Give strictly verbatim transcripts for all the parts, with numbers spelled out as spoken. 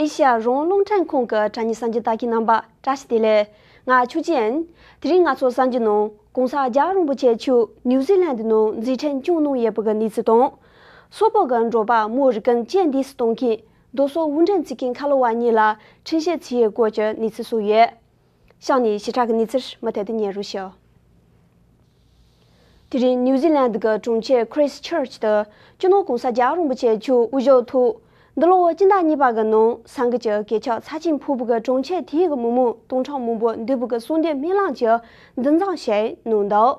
ཨེ་ཤ་ཡ་རང་དབང་རླུང་འཕྲིན་ཁང་གི་དྲ་བརྙན་གསར་འགྱུར་ལྟ་མཁན་རྣམ་པ་བཀྲ་ཤིས་བདེ་ལེགས། ང་ཆོས་ཅན། དེ་རིང་ང་ཚོ་གསར་འགྱུར་ནང་གོང་ས་རྒྱལ་བ་རིན་པོ་ཆེ་མཆོག་ནིའུ་ཛི་ལན་ནང་མཛད་འཕྲིན་སྐྱོང་གནང་ཡོད་པའི་གནས་ཚུལ་དང་། སོག་པོ་གི་འབྲོག་པ་མོ་རི་ཀན་སྤྱན་འདེགས་སུ་གཏོང་མཁན་རྡོ་སོལ་དབུགས་འདྲེན་བྱེད་མཁན་ཁ་ལོ་བ་གཉིས་ལ་ཁྲིམས་བཤེར་བྱེད་ཡས་སྐོར་གྱི་གནས་ཚུལ་སོགས་ཡོད། གཤམ་ནས་ཞིབ་ཕྲ་གི་གནས་ཚུལ་མུ་མཐུད་དུ་ཉན་རོགས་ཞུ། དེ་རིང་ནིའུ་ཛི་ལན་གྱི་གྲོང་ཁྱེར་ཁྲིས་ཅར་ཆི་དུ་སྤྱི་ནོར་གོང་ས་རྒྱལ་བ་རིན་པོ་ཆེ་མཆོག་དབུ་བཞུགས་ཐོག་འདི་ལོ་སྤྱི་ཟླ་གཉིས་པ་གི་ནང་ས་འགུལ་གྱི་གོད་ཆག་ཚབས་ཆེན་ཕོག་པའི་གྲོང་ཁྱེར་དེའི་མི་མང་སྟོང་ཕྲག་མང་པོ་འདུས་པའི་གསོལ་འདེབས་སྨོན་ལམ་གྱི་འདུ་འཛོམས་ཞིག་གནང་འདུག་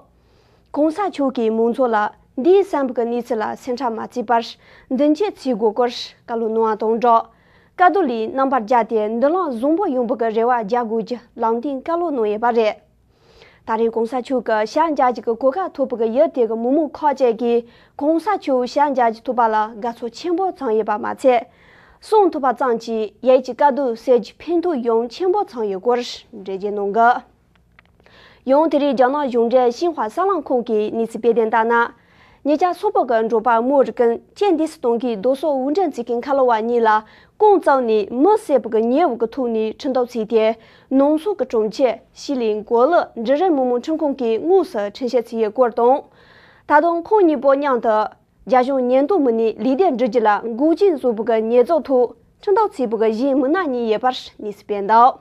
གོང་ས་མཆོག་གིས་མང་ཚོགས་ལ་འདས་ཟིན་པའི་གནས་ཚུལ་ལ་སེམས་ཁྲལ་མ་བྱེད་པར་མདུན་སྐྱོད་བྱེད་དགོས་སྐོར་བཀའ་སློབ་གནང་བ་དང་སྦྲགས། དཀའ་སྡུག་ལས་རྣམ་པར་རྒྱལ་ཏེ་མདུན་ལམ་བཟང་པོ་ཡོང་བའི་རེ་བ་རྒྱག་དགོས་ཀྱི་ལམ་སྟོན་བཀའ་སློབ་གནང་ཡོད་པ་རེད། ད་རེས་གོང་ས་མཆོག་གི་ཞལ་མཇལ་རྒྱུ་གི་གོ་སྐབས་ཐོབ་པའི་ཡུལ་དེ་གི་མི་མང་ཁག་ཅིག་གིས་གོང་ས་མཆོག་ཞལ་མཇལ་རྒྱུ་ཐོབ་པ་ལ་དགའ་ཚོར་ཆེན་པོ་བྱུང་ཡོད་པ་མ་ཚད། གསུང་ཐོས་པ་ཙམ་གྱིས་ཡུལ་གྱི་དཀའ་སྡུག་སེལ་རྒྱུའི་ཕན་ཐོགས་ཡང་ཆེན་པོ་བྱུང་ཡོད་སྐོར་འགྲེལ་བརྗོད་གནང་གི། ཡང་དེ་རིང་རྒྱ་ནག་གཞུང་འབྲེལ་ཤིན་ཧྭ་གསར་ལམ་ཁང་གིས་གནས་ཚུལ་སྤེལ་དོན་ལྟར་ན། ཉེ་ཆར་སོག་པོ་གི་འབྲོག་པ་མོ་རི་ཀན་སྤྱན་འདེགས་སུ་གཏོང་མཁན་རྡོ་སོལ་དབུགས་འདྲེན་བྱེད་མཁན་ཁ་ལོ་བ་གཉིས་ལ་རྐང་བཙུགས་ནས་མི་བསད་པའི་ཉེས་པའི་ཐོག་ནས་ཁྲིམས་ཐག་བཅད་དེ། ནང་སོག་གི་གྲོང་ཁྱེར་ཤི་ལིང་གོ་ལི་འབྲུག་རིགས་མི་མང་ཁྲིམས་ཁང་གིས་དངོས་སུ་ཁྲིམས་བཤེར་བྱས་ཡོད་སྐོར་དང་། ད་དུང་ཁོང་གཉིས་པོ་མཉམ་དུ་རྒྱ་གཞུང་ཉེན་རྟོག་མི་སྣས་ལུས་སྡེ་འདྲུད་རྒྱུ་ལ་འགོག་རྐྱེན་བཟོ་བའི་ཉེས་བཙོག་ཐོག་ཁྲིམས་ཐག་བཅད་པའི་གཞན་མི་སྣ་གཉིས་ཡོད་པར་གནས་ཚུལ་སྤེལ་འདུག་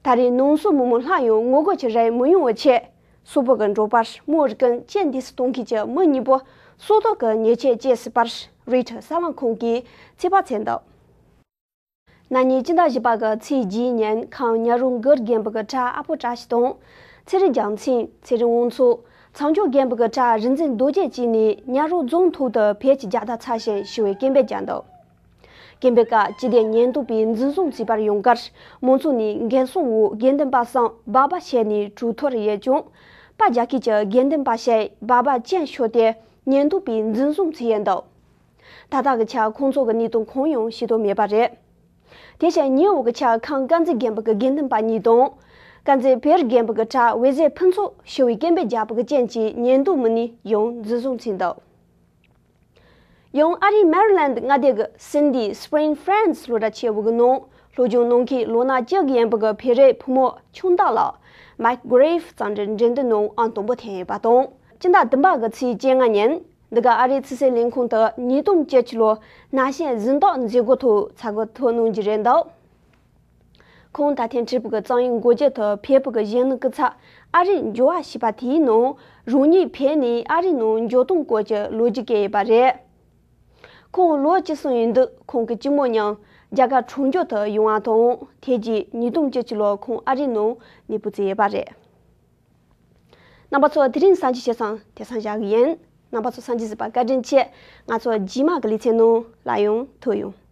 ད་རེས་ནང་སོག་མི་མང་སླར་ཡང་ངོ་རྒོལ་གྱི་རིགས་མི་ཡོང་བའི་ཆེད། སོག་པོ་གི་འབྲོག་པ་མོ་རི་ཀན་སྤྱན་འདེགས་སུ་གཏོང་མཁན་གྱི་མི་གཉིས་པོ་སྲོག་ཐོག་གི་ཉེས་ཆད་གཅོད་སྲིད་པར་རོའི་ཊར་གསར་ལམ་ཁང་གིས་ཚོད་དཔག་བྱས་འདུག་གནངས་ཉིན་སྤྱི་ཟླ་བཞི་པ་གི་ཚེས་བརྒྱད་ཉིན་ཁམས་ཉ་རོ་མགུར་དགོན་པའི་གྲྭ་ཨ་པོ་བཀྲ་ཤིས་དང་། ཚེ་རིང་རྒྱལ་མཚན། ཚེ་རིང་དབང་ཚོགས། མཚམས་སྦྱོར་དགོན་པའི་གྲྭ་རིག་འཛིན་རྡོ་རྗེ་བཅས་ནས་ཉ་རོ་རྫོང་ཐོག་ཏུ་བོད་ཀྱི་རྒྱལ་དར་འཚོལ་ཞིང་ཞི་བའི་སྐད་འབོད་བརྒྱབ་འདུག་དགོན་པའི་བཀའ་སྤྱི་བདེ་ཉེན་རྟོག་པས་འཛིན་བཟུང་བྱས་པར་ཡང་བསྐྱར་མང་ཚོགས་ནས་འགན་སྲུང་འོག་དགེ་འདུན་པ་གསུམ་སྦག་སྦག་བྱས་ནས་གྲོས་ཐོར་ཡོད་ཀྱང་། པ་རྒྱ་སྐྱེད་ཀྱི་དགེ་འདུན་པ་ཞིག་སྦག་སྦག་ཅན་ཤོར་ཏེ་ཉེན་རྟོག་པས་འཛིན་བཟུང་བྱས་ཡོད་འདུག་ད་ལྟ་གི་ཆར་ཁོང་ཚོ་གི་གནས་སྟངས་གང་ཡང་ཤེས་རྟོགས་མེད་པ་རེད། དེ་བཞིན་ཉེ་བའི་ཆར་ཁམས་དཀར་མཛེས་དགོན་པའི་དགེ་འདུན་པ་གཉིས་དང་། དཀར་མཛེས་བོད་རིགས་དགོན་པའི་གྲྭ་འོད་ཟེར་ཕུན་ཚོགས་ཞི་བའི་སྐད་འབོད་བརྒྱབ་པའི་རྐྱེན་གྱིས་ཉེན་རྟོག་མི་སྣས་ཡང་འཛིན་བཟུང་བྱས་འདུག་ཡང་ཨ་རིའི་མེ་རི་ལེན་ཌི་མངའ་སྡེ་གི་སིན་ཌི་སི་པྲིང་ཕ་རན་སི་སློབ་གྲྭ་ཆེན་མོའི་ནང་སློབ་སྦྱོང་གནང་མཁན་ལོ་ན་བཅུ་གི་ཡན་པའི་བོད་རིགས་བུ་མོ་ཆུང་བདག་ལགས་མེག་གྷི་རེ་ཕི་གཙང་སྦྲའི་འགྲེམས་སྟོན་ནང་ཨང་དང་པོ་ཐོན་ཡོད་པ་དང་། སྤྱི་ཟླ་བདུན་པ་གི་ཚེས་བཅོ་ལྔ་ཉིན་འདི་ག་ཨ་རིའི་ཕྱི་སྲིད་ལས་ཁུངས་དུ་ཉིས་སྟོང་བཅུ་གཅིག་ལོ་ནང་བཞིན་གཟེངས་རྟགས་མཛད་སྒོ་ཐོག་ཚ་གུ་ཐོབ་གནང་རྒྱུ་རེད་འདུག་ཁོང་ད་ཐེངས་ཁྲིད་པའི་གཙང་ཡིག་འགོ་བརྗོད་དུ་ཕེབས་པའི་གཞོན་ནུ་སྐུ་ཚབ་ཨ་རིར་འབྱོར་བ་ཞེས་པ་དེའི་ནང་རང་ཉིད་བོད་ནས་ཨ་རིའི་ནང་འབྱོར་སྟངས་སྐོར་གྱི་ལོ་རྒྱུས་བཀོད་ཡོད་པ་རེད། ཁོང་ལོ་བཅུ་གསུམ་ཡིན་དུས་ཁོང་གི་སྐྱི་མོ་ཉང་རྒྱ་གར་གྲོང་ཁྱེར་དུ་ཡོང་བ་དང་། དེ་རྗེས་ཉིས་སྟོང་བཅུ་གཅིག་ལོར་ཁོང་ཨ་རིའི་ནང་གནས་སྤོ་བྱས་ཡོད་པ་རེད། རྣམ་པ་ཚོ་དེ་རིང་གསར་འགྱུར་བཤད་སྟངས་དེ་ཙམ་བཞག་གི་ཡིན། རྣམ་པ་ཚོ་གསར་འགྱུར་གཟིགས་པར་བཀའ་དྲིན་ཆེ། ང་ཚོ་རྗེས་མ་གི་ལེ་ཚན་ནང་སླར་ཡང་ཐུག་ཡོང་།